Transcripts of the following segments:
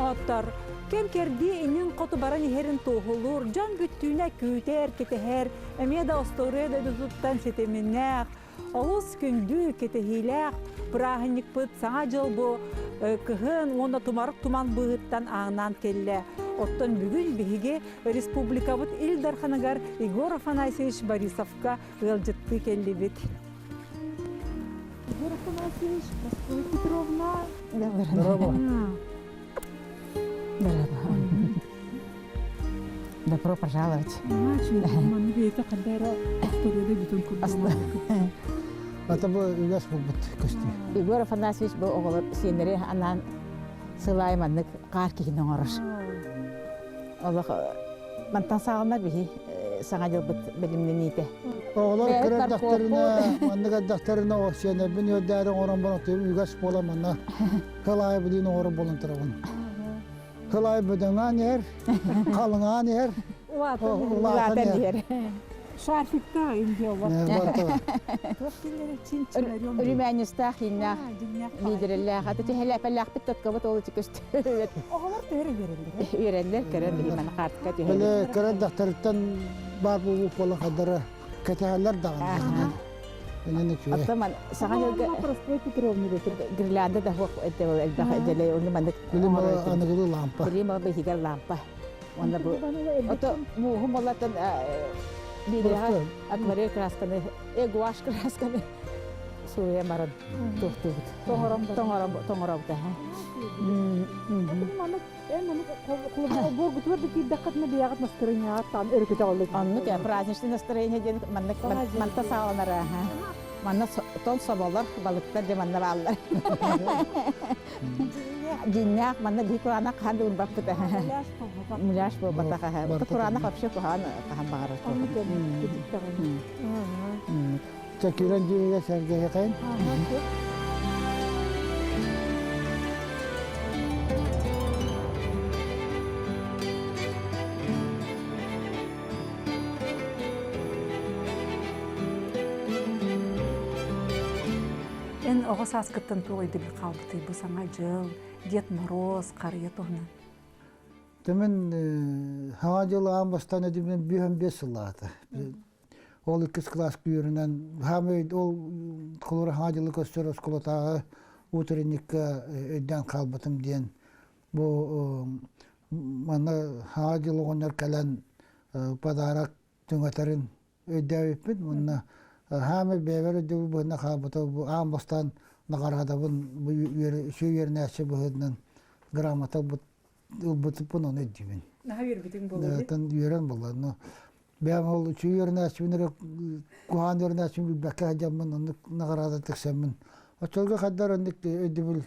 Доҕоттор, кэм-кэрдии иннин хоту баран иһэрин туоһулуур, дьон бүттүүнэ күүтэр, кэтэһэр, эмиэ да остуоруйа дойдутуттан ситиминнээх, олус күндү, кэтэһиилээх бырааһынньыкпыт Саҥа дьыл бу кыһын уонна тумарык туман быыһыттан ааҥнаан кэллэ. Оттон бүгүн биһиги республикабыт Ил Дарханыгар Егор Афанасьевич Борисовка ыалдьыттыы кэллибит. Егор Афанасьевич, Москва Петровна. Здорово. Добро пожаловать. Это бу үгэс буолбут көстүү. Егор Афанасьевич бу оҕолор сиэннэри анаан сылаай маннык хаар киһини оҥорор. Олох мантан саҕаланар биһи саҥа дьылбыт бэлэмнэниитэ. Оҕолор кыра эрдэхтэринэ, маннык эрдэхтэринэ сиэнэрбин үөрдээри оҥорон баран үгэс буолан манна сыл аайы билиин оҥорор буолан турабын. Сыл аайы бөдөҥөөн иһэр, халыҥаан иһэр, улаатан иһэр. Шарфикта индиалар. Рүмээнньистаах ииннээх лидерэллээх. Аты түһэлээпэллээхпит таткабыт ол ити көстүбэт. Оҕолор төһө үөрэллэр? Үөрэллэр, көрөн биһи маны хаартыка түһэллэр. Били көрөн дохторуттан баар буолуу буола хадара кэтэһэллэр даҕаны. Инэн үчүгэй. Оттон ман саҥа дьылга Прасковья Петровна гирлянда да хуох элбэх эдэлэй онну маннык Билим аныгылы лампа. Билим биһигэр лампа. Уонна бу ото мууһум боллаттан биириэҕэ акварель красканы, гуашь красканы сууйа баран туохтуубут. Тоҥоробут аха. Оннук праздничный настроение диэн маннык манта сааланар аха. Манна тон соболор, балыктар дьэ манна бааллар. Дьиннээх манна биһи кураанах хаһан да ылбаппыт муляж буолбатах кураанах вообще куһаҕан хаһан баҕарар Чакиран дьиэгэ сэргэһэхин. Эн оҕо сааскыттан туох өйдөбүл хаалбытый бу Саҥа дьыл, Дед Мороз, харыйа туһунан? Түмэн Саҥа дьыл аан бастаан эдимин 55 сыллаата. Ол иккис кылаас күүрүнэн хаамай ол холура Саҥа дьылы көрсөр оскуолатааҕы утренникка өйдөөн хаалбытым диэн бу манна Саҥа дьыл оҕонньор кэлэн подарок түҥэтэрин өйдөөбүппүт уонна хаамай бэйэбэр өйдөбүл быһыытынан хаалбыта бу аан бастаан наҕараадабын бу үчүгэй үөрэнээччи быһыытынан грамота ылбытыппын ону өйдүүбүн. Наһаа үөрбүтүҥ буолуо Оттон үөрэн буолла. Но бэйэм ол үчүгэй үөрэнээччибин эрэ куһаҕан үөрэнээччибин билбэккэ сылдьаммын оннук наҕараада тиксэммин оччолорго хайдах оннук өйдөбүл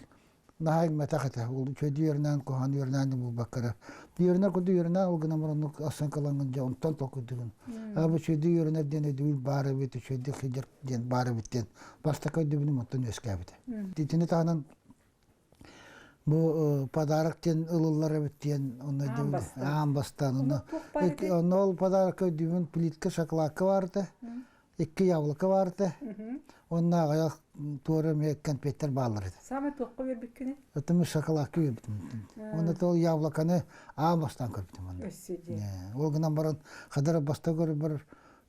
наһаа иҥмэтэх этэ. Ол үчүгэйдик үөрэнэн, куһаҕан үөрэнэн да буолбакка эрэ. Үөрэнэр курдук үөрэнэн, ол гынан баран оннук оценкалаҥҥын дьэ онтон толкуйдугун. Аа бу үчүгэйдик үөрэнэр диэн өйдөбүл баар эбит, үчүгэйдик сылдьар диэн баар эбит диэн бастакы өйдөбүлүм онтон үөскээбитэ. Итини таһынан бу подарок диэн ылыллар эбит диэн онно өйдөбүл аан бастаан онно онно ол подарокка өйдүүбүн плитка шоколадка баар этэ икки яблоко баар этэ. Уонна аҕыйах туора эмиэ конфеттар бааллар этэ. Саамай туохха үөрбүккүнүй? Оттон шоколадка үөрбүтүм. Уонна ол яблоконы аан бастаан көрбүтүм онно. Өссө дии. Ол гынан баран хадара баста көрбөр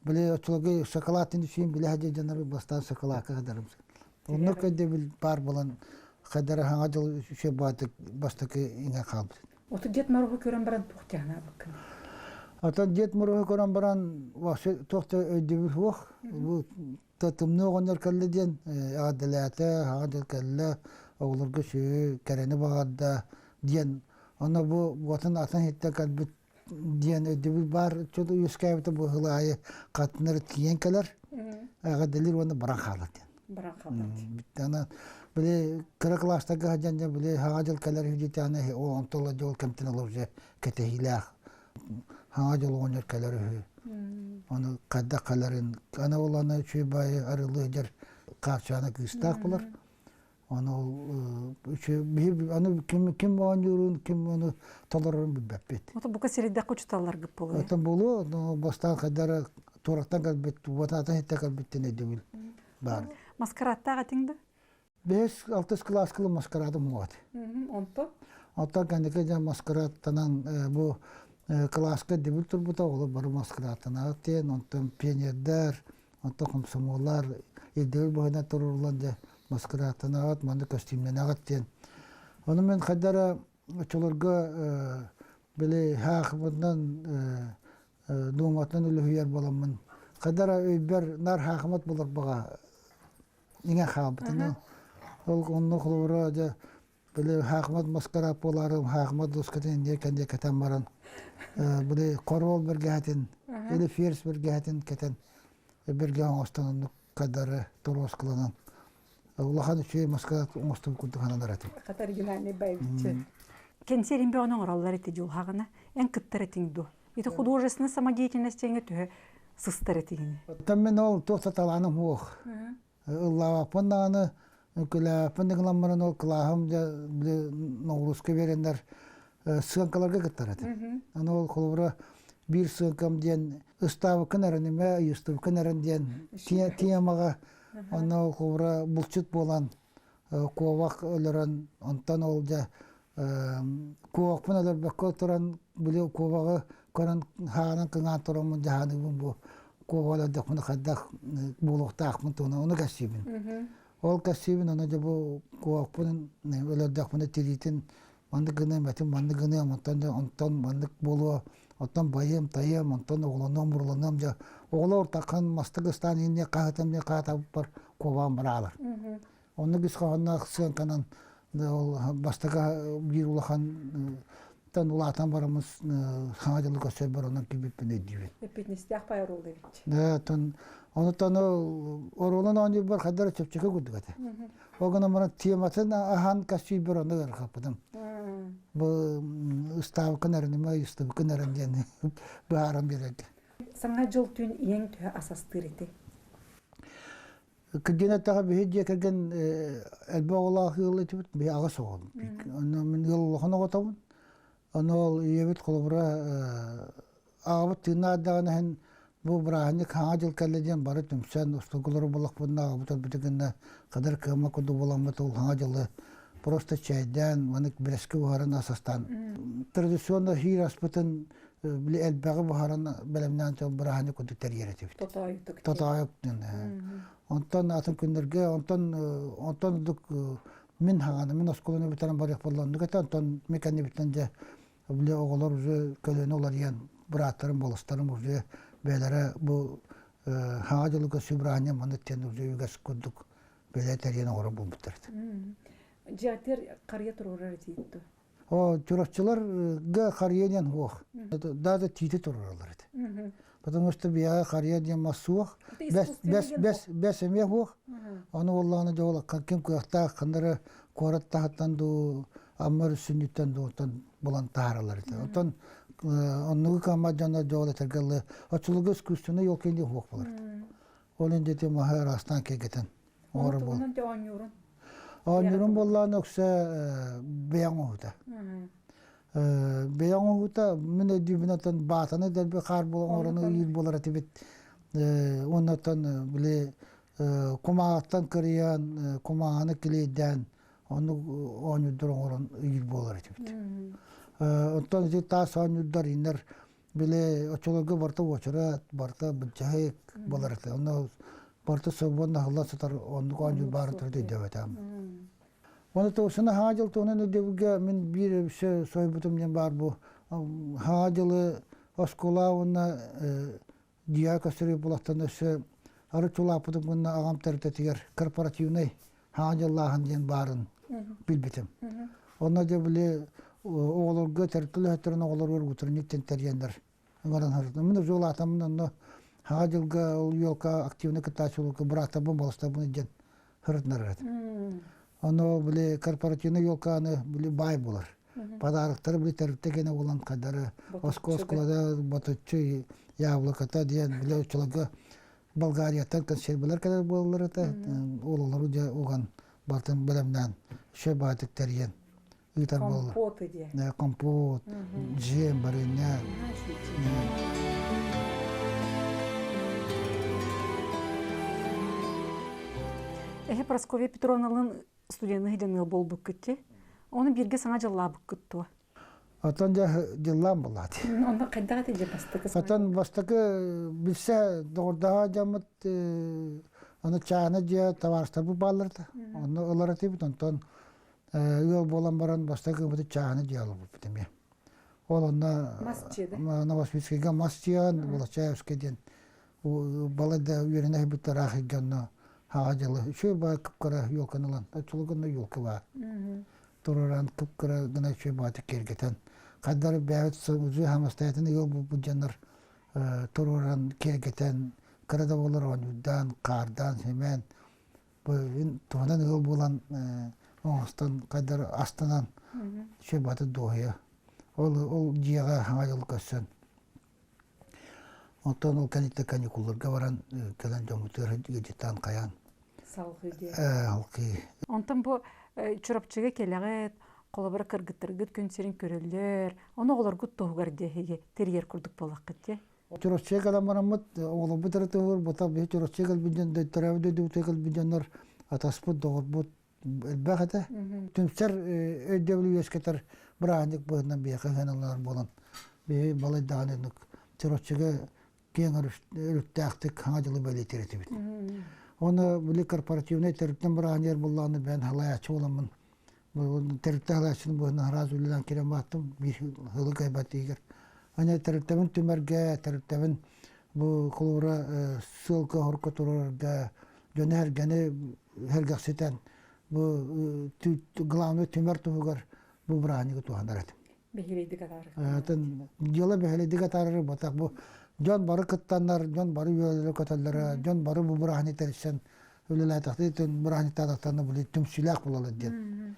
били оччолорго шоколадын үчүн билэ сылдьар дьоннор бастаан шоколадка хадарым. Онно өйдөбүл баар буолан хадара хаҥа дьыл үчүгэй баатык бастакы иҥэ хаалбыт. Оту Дед Мороһу көрөн баран туох дьаһанаабыккын? Оттон Дед Мороһу көрөн баран вообще туох да өйдөбүл суох. Бу тымныы оҕонньор кэллэ диэн эҕэрдэлээтэ, хаҥа дьыл кэллэ, оҕолорго сүөһү кэрэни баҕарда диэн онно бу уотун атын иһиттэн кэлбит диэн өйдөбүл баар чудо үөскээбитэ бу сыл аайы хатынары тиийэн кэлэр, эҕэрдэлиир уонна баран хаалар диэн. Баран хаалар. Аны били кыра кылаастарга сылдьан дьэ били Саҥа дьыл кэлэр үһү ол онтон ыла дьол кэмтэн ыла уже кэтэһиилээх Саҥа дьыл оҕонньор кэлэр үһү. Аны хайдах кэлэрин, аны ол аны үчүгэй баайы арылыы сылдьар Хаарчаана кыыстаах булар. Аны ол үчүгэй аны ким ким оонньуурун, ким ону толорорун билбэппит. Ото бука сирийдэххэ учуталларгыт буолуо. Оттон буолуо, бастаан хайдара туораттан кэлбит, уотаатан иһиттэн кэлбиттэн өйдөбүл баар. Маскарадтаах этиҥ да? Бэһис, алтыс кылаас кылы маскарадым уот. Онто? Оттон кэнники дьэ маскарадтанан бу кылааска дебют турбута, оҕолор бары маскарадтанаат диэн, онтон пионердар, онтон комсомоллар ирдэбил быһыынан туруллан дьэ маскарадтанаат, маннык көстүүмнэнэҕит диэн. Ону мен хайдара оччолорго били хаахымытынан дууматынан үлүһүйэр буоламмын хайдара өйбөр нар хаахымат булар баҕа иҥэ хаалбытын. Ол онно холобура дьэ били хаахымат маскараап буолаарым хаахымат доскатын инниэ кэнниэ кэтэн баран били хоруол бэргэһэтин или ферзь бэргэһэтин кэтэн бэргэһэ оҥостон оннук кадары торуоскаланан улахан үчүгэй маскараат оҥостубут курдук сананар этим. Хата оригинальный боевиччы. Кэнсиэрин бөҕөнү оҥороллор ити дьулһаҕына эн кыттар этиҥ дуо? Ити художественная самодеятельность диэҥҥэ төһө сыстар этигини? Оттон мин ол туох да талааным суох. Ыллаабаппын даҕаны, үҥкүүлээбэппин да гынан баран ол кылааһым дьэ били ноҕурууска биэрэннэр сыаҥкаларга кыттар этим. Аны ол холобура биир сыаҥкам диэн ыстаабыккын эрэнимэ, ыйыстыбыккын эрэн диэн темаҕа онно ол холобура булчут буолан куобах өлөрөн онтон ол дьэ куобахпын өлөрбөккө туран били куобаҕы көрөн хаанан кыҥаан тураммын дьаһаныыбын бу куобаҕы өлөрдөхпүнэ хайдах буолуохтаахпын туһунан ону кэпсиибин. Ол кэпсиибин ону дьэ бу куобахпын өлөрдөхпүнэ тириитин маннык гыныам этим маннык гыныам онтон дьэ онтон маннык буолуо оттон байыам тайыам онтон оҕолонуом бурланыам дьэ оҕолор таххан мастык ыстаан инниэ хаһытам диэн хаатабыппар куобаҕым бараалар. Оннук ис хоһоонноох сыаҥканан ол бастакы биир улахан тан улаатан бараммыт саҥа дьылы көрсөрбөр онон киирбиппин өйдүүбүн. Эппиэтинэстээх пай оруол эбит. Да, тон онутан оруолун оонньуурбар хайдара чэпчэки курдук этэ. Ол гынан баран тематын аһан кэссиирбэр онно ыарахаппытым. Бу ыстаабыккын эрэнимэ, ыстыбыккын эрэн диэн быһааран биэрэргэ. Саҥа дьыл түүн ийэҥ төһө ас астыыр этэй? Кырдьыгын эттэххэ, биһи дьиэ кэргэн элбэх оҕолоох ыал этибит, биһи аҕыс оҕобут. Онно мин ыал улахан оҕотобун. Ону ол ийэбит холобура аҕабыт тыыннаах иһин бу бырааһынньык Саҥа дьыл кэллэ диэн бары түмсэн устугулары буллахпытына аҕабыт өлбүтэ гынна кадыр кыамма курдук буоламмыт ол Саҥа дьылы просто чэйдээн маннык бэрэски буһаран ас астаан традиционно сиир аспытын били элбэҕи буһаран бэлэмнээн бырааһынньык курдук тэрийэр этибит. Тотоойутук. Тотоойук диэн. Онтон атын күннэргэ онтон онтон ордук мин хаҕана мин оскуоланы бүтэрэн барыах буолла оннук этэ онтон мин кэннибиттэн дьэ били оҕолор уже көлүөнэ уларыйан бырааттарым болустарым уже бэйэлэрэ бу хаҥа дьылы көрсүү бырааһынньык маннык диэн уже үгэс курдук бэйэлэрэ тэрийэн оҥорор буолбуттар этэ. Дьиэтигэр харыйа туруорар этиит дуо? О, Чурапчыларга харыйа диэн суох. Даже тиити туруораллар этэ. Потому что биһиэхэ харыйа диэн мас суох. Бэс, бэс, бэс, бэс эмиэ суох. Ону буоллаҕына дьэ ол ким кыахтаах ханнары куорат таһыттан дуу, Амма сүнньүттэн дуу оттон булан таһаараллар этэ. Оттон оннугу кыаммат дьоннор дьэ ол этэргэ дылы оччолорго искусственный елка диэн суох буолар этэ. Ол иһин дьэ маһы араастаан киэргэтэн оҥорор буол. Оонньуурун Оонньуурун буоллаҕына өксө бэйэҥ оһута. Бэйэҥ оһута мин өйдүүбүн оттон баатаны дэлби хаар буолан оҥорон ыйыыр буолар этибит. Уонна оттон били кумааҕыттан кырыйан, кумааҕыны килиэйдээн оннук оонньуурдар оҥорон ыйыыр буолар этибит. Оттон ити таас оонньуурдар иннэр били оччолорго барыта уочарат, барыта былдьаһык буолар этэ. Онно барыта собуон аһылла сытар оннук оонньуур баарын төрүт өйдөөбөтөм. Оны туусуна хаҥа дьыл туһунан өйдөбүлгэ мин биир өссө сойбутум диэн баар бу хаҥа дьылы оскуола уонна дьиэҕэ көстөрү булаттан өссө арыт улааппытым гынна аҕам тэрилтэтигэр корпоративнай хаҥа дьыллааһын диэн баарын билбитим. Онно дьэ били оҕолорго тэрилтэ үлэһиттэрин оҕолоругар утренниктэн тэрийэннэр ыҥыран сырыттым. Мин уже улаатаммын онно хаҥа дьылга ол елка активно кыттааччыларга бырааттарбын балыстарбын илдьэн сырытынар этим. Ону били корпоративный елканы били баай булар. Подароктары били тэрилтэ гэнэ булан кадары оскуолада ботуччу яблокота диэн били оччолорго Болгарияттан консервалар кэлэр буолаллар этэ. Ол олору дьэ уган бартын бэлэмнээн шө баатык тэрийэн ыытар буолла. Компоты диye. Компот, джем, барыня. Эһэ Прасковья Петровналыын студенны дьаныал буолбуккут. Ону бииргэ саҥа дьыллаабыккыт дуо? Оттон дьэ дьыллаан булаат. Онно хайдах этэ дьэ бастакы Оттон бастакы билсэ доҕордоһо дьоммут аны чаана дьиэ табаарыстарбыт бааллар да. Онно ылар этибит. Онтон ыал буолан баран бастакы ымыты чаана дьиэ ылбыппыт эмиэ. Ол онно Мас дьиэ да? Новосибирскайга мас дьиэ, Волочаевскай диэн балайда үөрэнэ сылдьыбыттар аах илгэ онно хаҕа дьылы үчүгэй баҕа кып-кыра елканы ылан оччолорго елка баар тураран кып-кыра гына үчүгэй баҕатык киэргэтэн хайдары бэйэбит уже самостоятельно ыал буолбут дьоннор туруоран киэргэтэн кыра да буоллар оонньуурдаан хаардаан симээн бу туһунан ыал буолан оҥостон хайдары астанан үчүгэй баҕатык дуоһуйа ол ол дьиэҕэ хаҥа дьыл көрсөн Оттон ол кэнниттэн каникулларга баран кэлэн дьоммутугар ыалдьыттаан хайаан Салҕыы диэн. Ээ, Онтон бу Чурапчыга кэлэҕит, холобура кыргыттаргыт күн сирин көрөллөр, ону оҕолоргут туһугар диэһиги тэрийэр курдук буоллаххыт дии. Чурапчыга кэлэн бараммыт, оҕолорбут эрэ туһугар, бута биһи Чурапчыга кэлбит дьон, төрөөбүт дойдубутугар кэлбит дьоннор атаспыт, доҕорбут элбэх этэ. Түмсэр өйдөбүлү үөскэтэр бырааһынньык быһыытынан биһиэхэ ыһыаналлар буолан, биһи балай даҕаны оннук Чурапчыга киэҥ өрүттээхтик хаҥа дьылы бэлиэтиир этибит. Уонна били корпоративнай тэрилтэн бырааһынньыгар буллаҕына бэйэн халайааччы буоламмын тэрилтэ халайааччыны быһыытынан араас үлэлээн киирэн бааттым биир сылы кыайбат иһигэр. Аны тэрилтэбин түмэргэ, тэрилтэбин бу холобура сыалга-хорго туруорарга дьону-сэргэни сэргэхситэн бу главный түмэр туһугар бу бырааһынньыгы туһанар этим. Бэһиэлэйдик атаарар. Дьыала бэһиэлэйдик атаарар батах бу дьон бары кыттаннар, дьон бары үөрэлэрэ көтөллөрө, дьон бары бу бырааһынньык тэрийсэн үлэлээтэхтии бырааһынньыктаатахтарына били түмсүүлээх буолаллар диэн.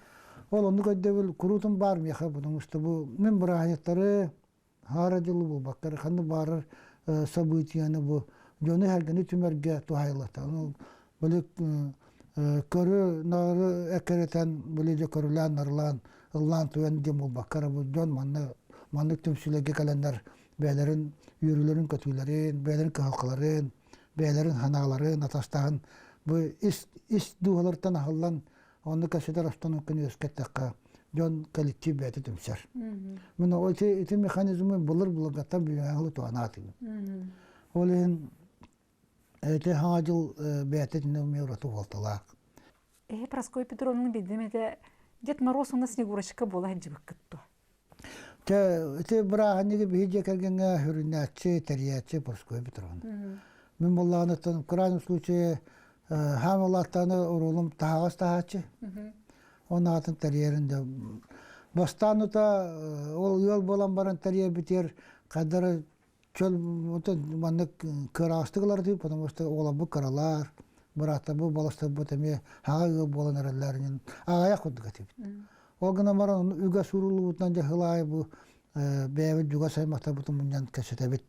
Ол оннук өйдөбүл куруутун баар миэхэ, потому что бу мин бырааһынньыктары Хаара дьылы буолбакка ханна баарар событияны бу дьону-сэргэни түмэргэ туһайыллата. Ону били көрү нары эккирэтэн били дьэ көрүлээн нарылаан ыллаан туйан диэн буолбакка бу дьон манна маннык түмсүүлэргэ кэлэннэр бэйэлэрин үөрүүлэрин көтүүлэрин, бэйэлэрин кыһалҕаларын, бэйэлэрин санааларын атастаһан бу ис ис дууһаларыттан аһыллан Онно кэпсэтэр обстановканы үөскэттэххэ, дьон коллектив бэйэтэ түмсэр. Мин ити, ити механизмы былыр-былыргаттан бүгүҥҥэ туһанаатым. Ол иһин ити хаҥа дьыл бэйэтэ итиннэ эмиэ ураты уолталаах. Эһи Прасковья Петровна билдим этэ Дед Мороз уонна Снегурочка буола сылдьыбыккыт дуо? Тэ ити бырааһынньыгы биһи дьиэ кэргэҥҥэ сүрүннээччи, тэрийээччи Прасковья Петровна. Мин буоллаҕына в крайнем случае хаам улааттааны уруулум таһаҕас таһааччы. Он аатын тэрийэрин да бастаан ута ол ыал буолан баран тэрийэрбитигэр хайдары чөл маннык кыараҕастык ылар потому что уолабыт кыралар, бырааттарбыт баластарбыт эмиэ аҕа ыал буолан эрэллэр аҕайах курдук этибит. Ол гынан баран үгэс ууруллубутунан дьэ сыл аайы бу бэйэбит дьугас аймахтарбытын мунньан кэпсэтэбит.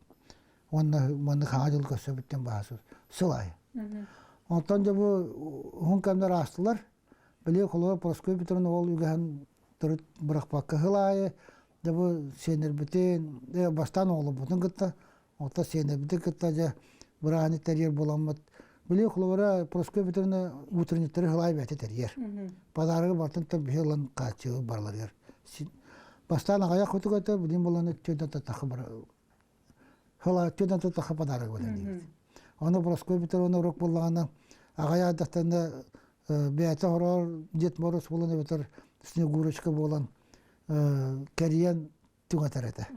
Уонна маннык хаҥа дьыл көрсөбүттэн баһа сыл аайы. Онтон дьэ бу уһун кэмнэр аастылар. Били холобур Прасковья Петровна ол үгэһин төрүт бырахпакка сыл аайы дьэ бу сиэннэрбитин бастаан оҕолорбутун кытта оттон сиэннэрбитин кытта дьэ бырааһынньык тэрийэр буоламмыт били холобура Прасковья Петровна утренниктары сыл аайы бэйэтэ тэрийэр. Подарогы бартын биһи ылан хааччыы барыларыгар. Бастаан аҕыйах кутук этэ, билин буолан өттүнэн тахы Халааччынан тутаха подарок буолан Ону Прасковья Петровна уруок буоллаҕына аҕай аадахтанна бэйэтэ хороор Дед Мороз буолан эбэтэр Снегурочка буолан кэрийэн түҥэтэр этэ.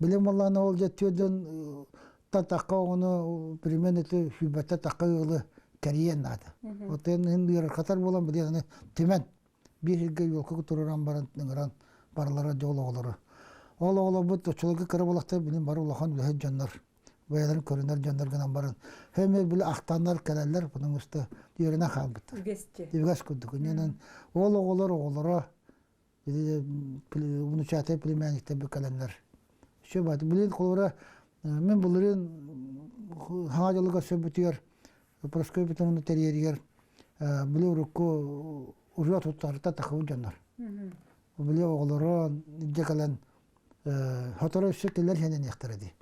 Билим буоллаҕына ол дьэ түөрдөн тахха оҕону примерно ити сүүрбэттэ тахха ыалы кэрийэн наада. Оттон ыарырхатар буолан билигин түмэн биир сиргэ елка тураран баран ыҥыран барылара дьол оҕолоро. Ол оҕолорбут оччолорго кыра буолахтар билин бары улахан үлэһит дьоннор бэйэлэрин көрүнэр дьоннор гынан баран эмиэ били ахтаннар кэлэллэр потому что үөрэнэ хаалбыттар. Үгэсчи. Үгэс курдук. Иннинэн ол оҕолор оҕолоро внучатые племянниктер кэлэннэр. Все бат. Билин холобура мен былырыын хаҥа дьылыга сөбүтүгэр Прасковья Петровна тэрийэригэр били урукку урут туттарыта тахыбыт дьоннор. Били оҕолоро илдьэ кэлэн сотору өссө кэлэр хэнэниэхтэрэ дии.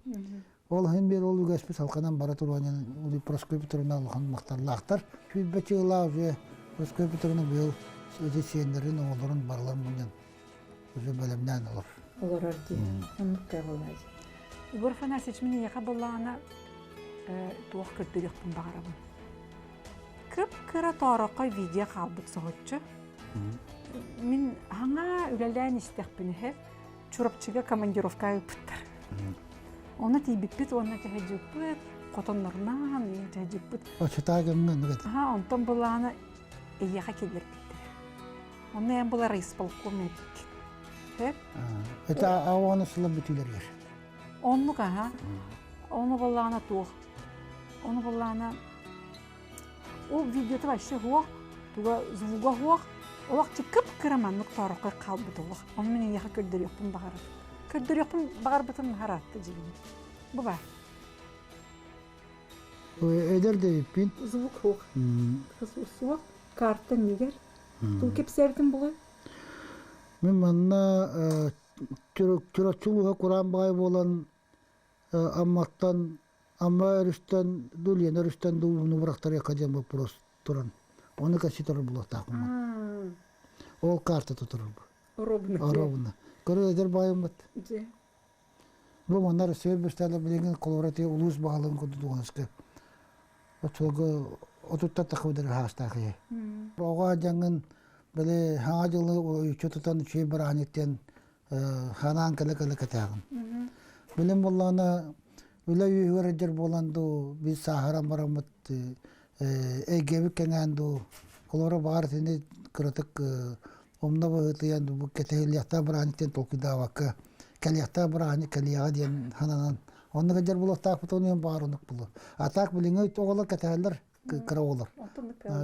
Ол иһин биир ол үгэспит салҕанан бара туруонан Прасковья Петровна улахан махталлаахтар. Сүүрбэ чыылаах уже Прасковья Петровна быйыл. Ити сиэннэрин, оҕолорун барыларын мунньан уже бэлэмнээн олор. Олорор дии. Оннук кыаллаачы. Егор Афанасьевич, мин эйиэхэ буоллаҕына туох көрдөрүөхпүн баҕарабын. Кып-кыра тоороххой видео хаалбыт соһуччу. Мин хаҥа үлэлээн истэхпинэ Чурапчыга командировка ыыппыттар. Онно тиийбиппит уонна чэһэдьиппыт, хотоннорунан чэһэдьиппыт. Очутаа гымҥа оннук Аха, онтон былаана эйиэхэ киллэрбиттэрэ. Онно эн была райисполком эбиккин. Сөп? Это ауаны сылын бүтүүлэригэр. Оннук аха. Ону былаана туох. Ону былаана Ол видеота вообще суох, туга звуга суох, олох кып-кыра маннык тоороххой хаалбыт олох. Ону мин эйиэхэ көрдөрүөхпүн баҕарабын. Көрдөрүөхпүн баҕарбытым хараатта дьиҥин. Бу баар. Эдэр дэбиппин. Звук суох. Суох. Карта иннигэр. Туу кэпсээбитим буолуой? Мин манна Чурапчы улууһа кураан баҕайы буолан Амматтан Амма өрүстэн дуу, Лена өрүстэн дуу ууну бырахтарыахха диэн боппуруос туран. Ону кэсси турар булуохтаахпын. Ол карта тутурар бу. Ровно. Ровно. Көрө эдэр баайыммыт. Бу манна Россия бэстээлэр билигин колорати улуус баһылыгын курдук дуоһунаска. Оччолорго отуттан тахабыдыр хаастаах ийэ. Оҕо дьаҥын били хаҥа дьылы үчү тутан үчүгэй бырааһынньык ханаан кэлэ-кэлэ кэтээҕин. Билим буоллаҕына үлэ үөһүгэр сылдьар буолан дуу, биир сааһыран бараммыт эйгэбит кэҥээн дуу, холобура баҕар итини кыратык умна быһыытыйан бу кэтэһиллиэхтээх бырааһынньык диэн толкуйдаабакка кэлиэхтээх бырааһынньык кэлиэҕэ диэн сананан оннук сылдьар буолуохтаахпыт онуйан баҕар оннук буолуо. А так билиҥҥи оҕолор кэтэһэллэр кыра оҕолор.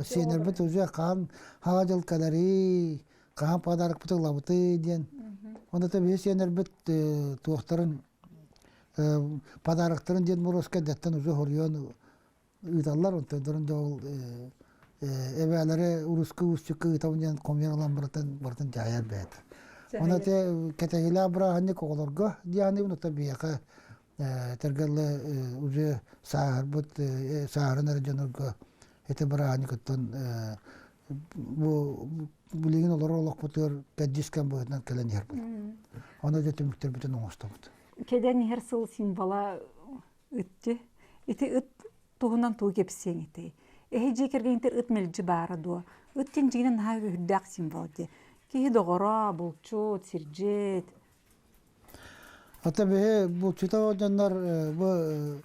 Сиэннэрбит уже хаан хаҥа дьыл кэлэрий, хаһан подарокпыт ылабытый диэн. Онно биһи сиэннэрбит туохтарын подароктарын диэн муруоска эрдэттэн уже хоруйан ыыталлар. Онтон дьэ ол эбээлэри уруску уустукка ыытабын диэн хомуйан ылан барытын барытын дьаһайар бэйэтэ. Онно те кэтэһиилээх бырааһынньык оҕолорго диааныбын оттон биһиэхэ тэргэллэ уже сааһырбыт сааһыран эрэ дьонорго ити бырааһынньыкыттан бу билигин олорор олохпутугар кэрдиис кэм быһыытынан кэлэн иһэр буолар. Ону дьэ түмүктэрбитин оҥостобут. Кэлэн иһэр сыл символа ытчы. Ити ыт туһунан тугу кэпсиэҥ этэй? Эһи дьиэ кэргэниттэр ыт мэлдьи баара дуо? Ыт диэн дьиҥинэн наһаа үрдээх символ дии. Киһи доҕоро, булчут, сирдьит. Ата биһи булчута дьоннор бу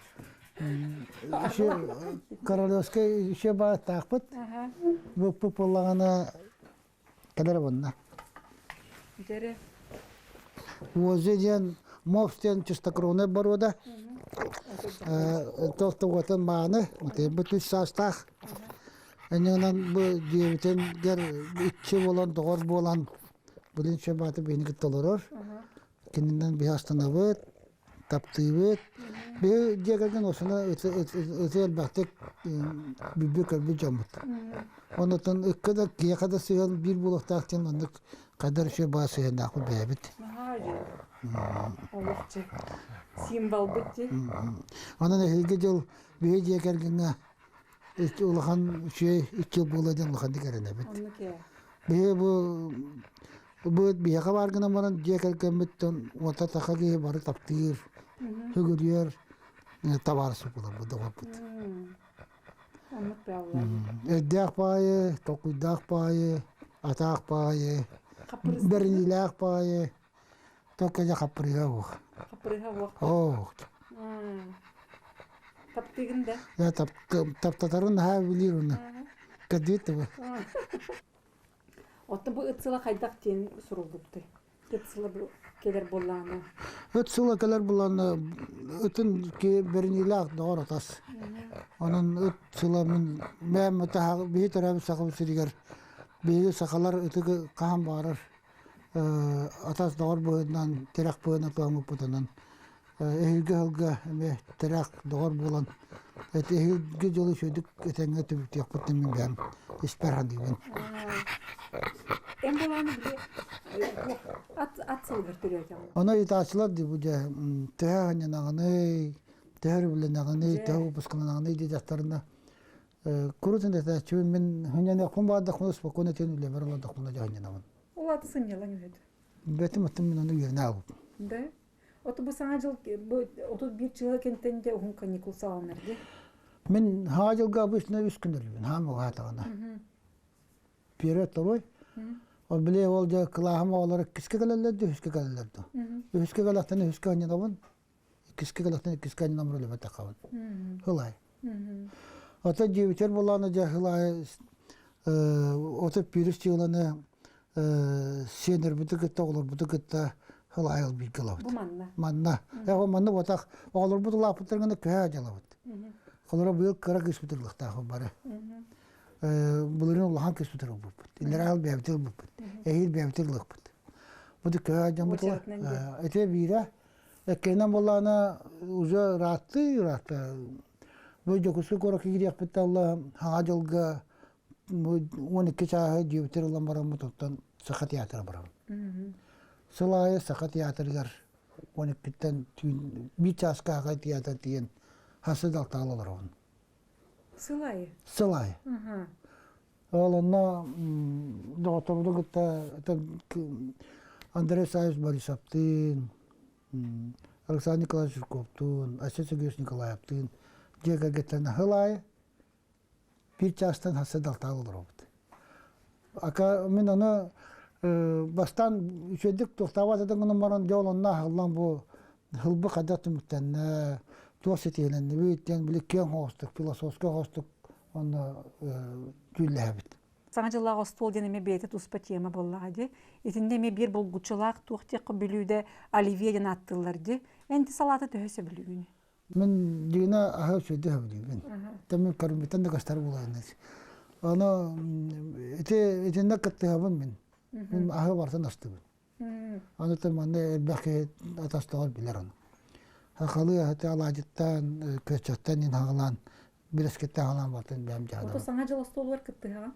королевскай еще бааттаахпыт. Бу пупуллаҕына кэлэр буонна. Дьэрэ. Уози диэн мопс диэн чистокровнай боруода. Тохтугатын мааны, бу үс саастаах. Энньэнэн бу дьиэбитин иччи буолан, доҕор буолан Билин Шабаты биһини кытта олорор. Кининэн биһи астанабыт, таптыыбыт. Биһи дьиэ кэргэн осуна ыты элбэхтик бүлбү көрбүт дьоммут. Оннуттан ыкка да киһиэхэ да сыһыан биир буолуохтаах диэн оннук хайдар үчүгэй баа сыһыаннаахпыт бэйэбит. Олохчу. Символбыт дии. Онон эһиги дьыл биһи дьиэ кэргэҥҥэ улахан үчүгэй иччил буолуо диэн улаханнык эрэнэбит. Биһи бу бу биһиэхэ баар гынан баран дьиэ кэргэммиттэн уота таха киһи бары таптыыр, сүгүрүйэр табаарыс буоларбыт доҕорбут. Өйдөөх баайы, толкуйдаах баайы, атаах баайы, бэриниилээх баайы, только дьэ хаппырыыга уох. Хаппырыыга уох. Оо. Таптыгын да? Я таптатарын наһаа билиир уна. Кадит бу. Оттон бу ыт сыла хайдах диэн суруллубутай? Ыт сыла бу кэлэр буоллаҕына? Ыт сыла кэлэр буоллаҕына ытын бэриниилээх доҕор атас. Онон ыт сыла мин бэйэм биһи төрөөбүт сахабыт сиригэр биһиги сахалар ыты хаһан баҕарар атас доҕор быһыытынан тирэх быһыытынан туһаммыппытынан эһиилги сылга эмиэ тирэх доҕор буолан эһиилги дьылы үчүгэйдик этэҥҥэ түбүктүөхпүт диэн мин бэйэм испэр саныыбын. Эн былааны били ат ат сылыгар төрөөтөҕүн. Ону ыйытааччылар дии бу дьэ төһө анньынаҕыный, төһө өрүбүлэнэҕиний, төһө выпускаланаҕыный диэтэхтэринэ. Курутун этээччибин мин хынньаныахпын баардахпына спокойно этин үлэбэр олордохпуна дьэ хынньанабын. Ол аты сынньалаҥ үһү. Бэтим оттон мин ону үөрэнэ аалбыппын. Да? Оту бу саҥа дьыл бу 31 чыла кэнтэн дьэ уһун каникул саҕаланар дии. Мин саҥа дьылга обычно үс күн өлүбүн, хаам угаатаҕына. Первый, второй. Ол били ол дьэ кылааһым оҕолоро иккискэ кэлэллэр дуу, үһүскэ кэлэллэр дуу. Үһүскэ кэлэхтэн үһүскэ анньанабын, иккискэ кэлэхтэн иккискэ анньанамыр үлэбэтэххабын. Хылай. Ото дьиэбитэр буолааны дьэ хылай ото пирис чыыланы сиэннэрбити кытта, оҕолорбуту кытта хылай ол бииргэ ылабыт. Бу манна. Манна. Эҕо манна ботах оҕолорбут улааппыттаргына көһө дьалабыт. Холоро быйыл кыра кыыспыт ыллахтаах бары. Былырыын улахан кыыспыт ылбыппыт. Иллэрээ бэйэбит ылбыппыт. Эһиил бэйэбит ылыахпыт. Бу көһө дьоммут ити биирэ Эккэнэн буоллаҕына уже ырааттыы ыраатта. Бу Дьокуускай куоракка киириэхпит алла Хаҥа дьылга 12 чааһы дьиэбитигэр ылан бараммыт оттон Саха театра барабын. Сыл аайы Саха театрыгар 12-тэн түүн биир чааска Саха театр тиийэн хасы да алтаал олоробун. Сыл аайы? Сыл аайы. Ол онно доҕотторбутун кытта Андрей Савич Борисовтыын, Александр Николаевич Жирковтуун, Айсен Сергеевич Николаевтыын дьиэ кэргэттэрин сыл аайы биир чаастан хасса далтаал олоробут. Ака мин ону бастаан үчүгэйдик туохтаабат этим гынан баран дьэ ол онно аһыллан бу һылбы хайдах түмүктэннэ, туох ситиһилэннибит диэн били киэҥ хоҕустук, философскай хоҕустук онно түүллэһэбит. Саҥа дьыллаах остуол диэн эмиэ бэйэтэ туспа тема буоллаҕа дии. Итиннэ эмиэ биир булгуччулаах туох диэххэ бүлүүдэ оливье диэн ааттыыллар дии. Эн ити салааты төһө сөбүлүүгүнүй? Мин дьиҥинэ аһы үчүгэйдик сөбүлүүбүн. Тэмин көрүммүттэн да көстөр буолайын. Ону ити итиннэ кыттыһабын мин. Мин аһы барытын астыбын. Аны манна элбэх киһи атастаҕар билэр ону. Сахалыы аһы алаадьыттан, күөччэхтэн иһин хаҕалаан, бирэскиттэн хаҕалаан бартын бэйэм дьаһанабын. Ото саҥа дьыл остуолугар кыттыһаҕын?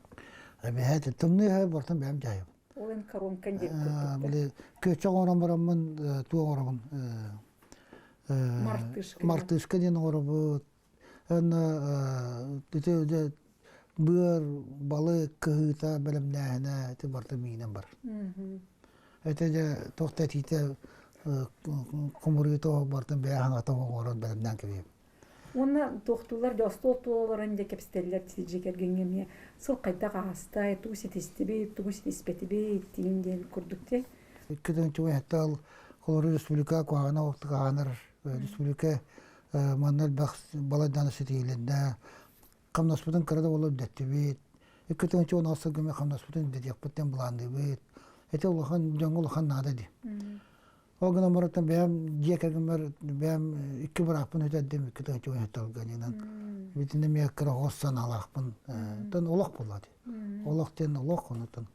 Эбэһээт тымныы аһы бартын бэйэм дьаһайабын. Ол эн коронкан диэбит курдук. Били күөччэх оҥорон бараммын туох оҥоробун? Мартышка. Мартышка диэн оҥоробут. Уонна ити быар, балык кыһыыта, бэлэмнээһинэ ити барыта миинэн бар. Это дьэ туох да этиитэ хомуруйта барытын бэйэ хаҥата оҥорон бэлэмнээн кэбиһэбин. Уонна туохтуулар дьэ остуол туоларын дьэ кэпсэтэллэр дьиэ кэргэҥҥэ эмиэ сыл хайдах ааста, тугу ситистибит, тугу ситиспэтибит тиин диэн курдук дии. Икки чугай холору республика куһаҕана хаанар республика манна элбэх балайдааны ситиһилиннэ. Хамнаспытын кыра да буоллар үрдэттибит. 2016 сылга хамнаспытын үрдэтиэхпит диэн былаанныыбыт. Ити улахан дьоҥҥо улахан наада дии. Ол гынан баран бэйэм дьиэ кэргэммэр бэйэм икки бырааппын үтэрдим, 2017 сылга Бүтүн эмиэ кыра оҕус санаалаахпын. Тон олох буолла дии. Олох диэн олох онутун.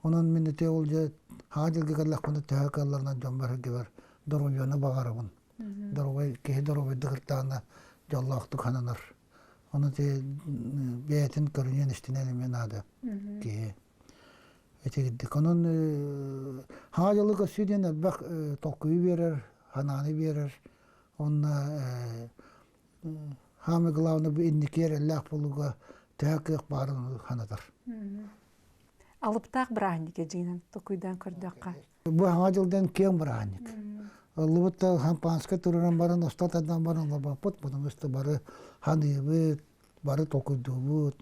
Онон мин ити ол дьэ хаа дьылга кэллэхпинэ төһө кыалларынан дьоммор-сэргэбэр доруобуйаны баҕарабын. Доруобай киһи доруобайдык ыртаана дьоллоохтук сананар. Ону ити бэйэтин көрүнүөн истинэн эмиэ наада киһи. Итигирдик. Онон хаа дьылы көрсүү диэн элбэх толкуйу биэрэр, санааны биэрэр. Онно Самое главное бу инники эрэллээх буолууга төһө кыах баарын санатар. Алыптаах бырааһынньык дьиҥинэн токуйдаан көрдөххө. Бу саҥа дьылдан киэҥ бырааһынньык. Ыллыбыт да хампааска туран баран, остуол тардан баран олорбоппут, потому что бары ханыыбыт, бары толкуйдуубут,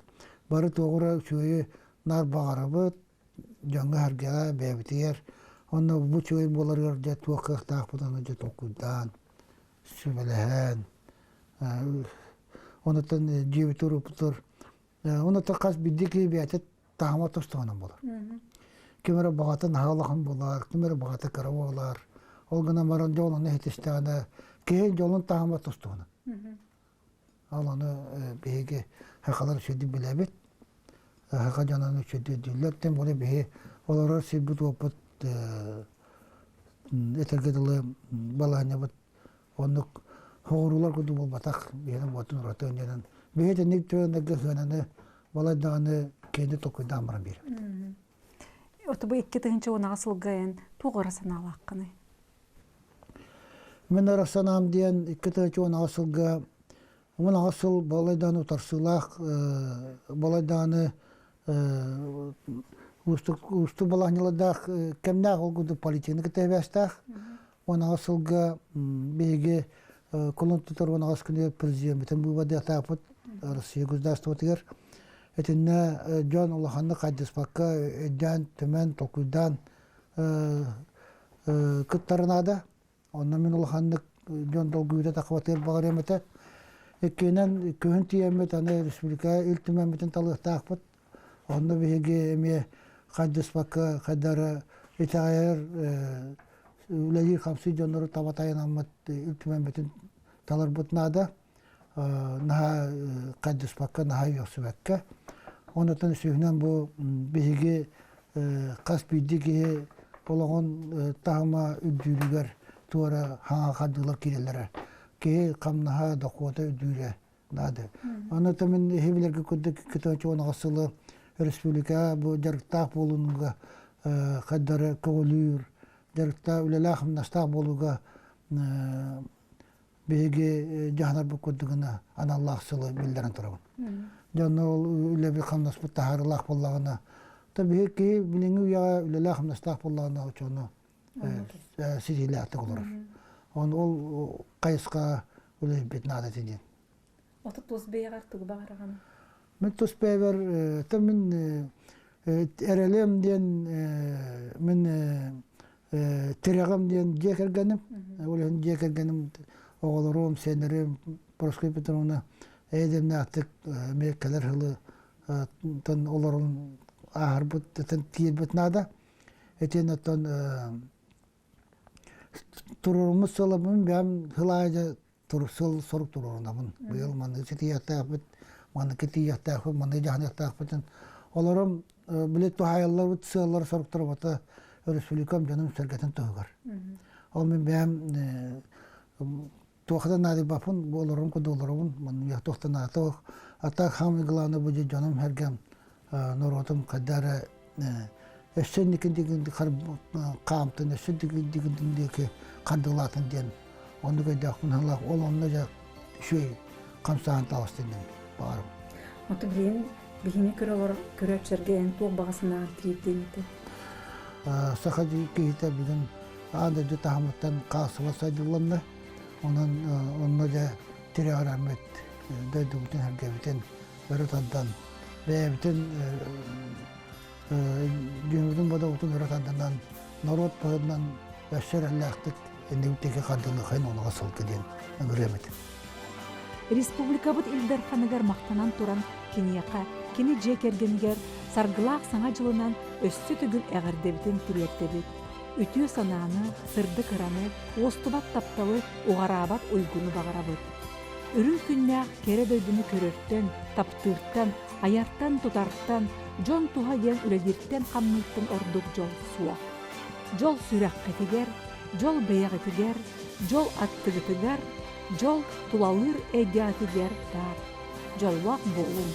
бары туоҕу эрэ үчүгэйи наар баҕарабыт, дьоҥҥо-сэргэҕэ, бэйэбитигэр. Онно бу үчүгэй буоларыгар дьэ туох кыахтаахпыт ону дьэ толкуйдаан, сүбэлэһэн, онуттан дьиэбит урууппутугар онуттан хас биирдии киһи бэйэтэ таһыма тустаҕынан буолар. Ким эрэ баҕата наһаа улахан буолар, ким эрэ баҕата кыра буолар. Ол гынан баран дьол ону иһитистэҕинэ киһи дьолун таһыма тустаҕынан. Ол ону биһиги сахалар үчүгэйдик билэбит. Саха дьонун үчүгэйдик өйдүүллэр. Тем более биһи олорор сирбит-уоппут этэргэ дылы балаһыанньабыт оннук хоҕуруулар курдук буолбатах биһиэнэ буотун ураты өнньөнөн биһи итинник түгэннэргэ сыананы балай даҕаны киэни толкуйдаан баран биэрэбит. Оту бу 2010 сылга эн туох ыра санаалааххыный? Мин ыра санаам диэн 2010 сылга. 18 сыл балайдааны утарсыылаах балайдааны уустук уустук балаһынньалардаах кэмнээх ол курдук политиканы кытта эбээстээх. 18 сылга биһиги кулун тутар 18 күнүгэр президеммитин быыбардыахтаахпыт Россия государствотыгар. Итиннэ дьон улаханнык хайдыспакка өйдөөн, түмэн, толкуйдаан кыттара наада. Онно мин улаханнык дьон долгуйда тахыбатыар баҕарыам этэ. Иккиһинэн, күһүн тиийэммит аны республика Ил Түмэммитин талыахтаахпыт. Онно биһиги эмиэ хайдыспакка хайдары итэҕэйэр үлэлиир-хамсыыр дьоннору таба тайанаммыт Ил Түмэммитин таларбыт наада. Наһаа хайдыспакка, наһаа үөхсүбэккэ. Онтон үсүһүнэн бу биһиги хас биирдии киһи олоҕун таһыма үрдүүрүгэр туора хаҥа хардыылар киирэллэрэ. Киһи хамнаһа, дохуота үрдүүрэ наада. Аны мин иһи билэргэ курдук 2010 сылы республика бу дьарыктаах буолунуга хайдары көҕүлүүр, дьарыктаах үлэлээх хамнастаах буолууга биһиги дьаһанарбыт курдугуна аналлаах сылы биллэрэн турабын. Дьонно ол үлэбит хамнаспыт таһаарыылаах буоллаҕына, то биһи киһи билиҥҥи үйэҕэ үлэлээх хамнастаах буоллаҕына оччону ситиилээхтик олорор. Он ол хайысха үлэбит наада диэн. Ото тус бэйэҕэр тугу баҕараҕын? Мин тус бэйэбэр то мин эрэлим диэн мин тирэҕим диэн дьиэ кэргэним. Ол иһин дьиэ кэргэним оҕолорум, сиэннэрим Прасковья Петровна эйэ-дэмнээхтик эмиэ кэлэр сылы тон олорон ааһарбыт, тиийэрбит наада. Итиэннэ оттон туруоруммут сыалабын бэйэм сыл аайы сыл сорук туруорунабын. Быйыл маннык ситиһиэхтээхпит, маннык тиийиэхтээхпит, маннык дьаһаныахтаахпытын. Олорум били туһаайалларбыт сыаллар соруктар бата республикам дьонум сэргэтин туһугар. Ол мин бэйэм туох да наадыйбаппын, бу олорум курдук олоробун, маннык туох да наада А так самое главное будет дьонум сэргэм, норуотум хайда эрэ өссө инникин хаамтын, өссө дигин диэки хардыылаатын диэн оннук өйдөөхпүн халаах ол онно дьэ үчүгэй хамсааһын таҕыстын диэн баҕарым. Ото билигин биһини көрө олорор көрөөччүлэргэ эн туох баҕа санааҕын тириэрдиэн этэ? Саха киһитэ бүгүн аан дойду таһымыттан хаасыба сайдылланна. Онон онно дьэ тирэҕирэммит дойдубутун сэргэбитин өрө тардан бэйэбитин дьүһүммүтүн бодобутун өрө тарданан норуот быһыытынан өссө эрэллээхтик иннибитиги хардылыхайын олоҕо сылгы диэн ыҥырыам этим. Республикабыт Ил Дарханыгар махтанан туран киниэхэ, кини дьиэ кэргэнигэр саргылаах Саҥа дьылынан өссө төгүл эҕэрдэбитин тириэртэбит. Үтүө санааны, сырдык ыраны, уостубат тапталы, уҕараабат уйгуну баҕарабыт. Үрүҥ күннээх кэрэ дойдуну көрөртөн, таптыыртан, айартан-тутартан, дьон туһа диэн үлэлииртэн-хамныыртан ордук дьол суох. Дьол сүрэххитигэр, дьол бэйэҕитигэр, дьол аттыгытыгар, дьол тулалыыр эйгэҕитигэр баар. Дьоллоох буолуҥ!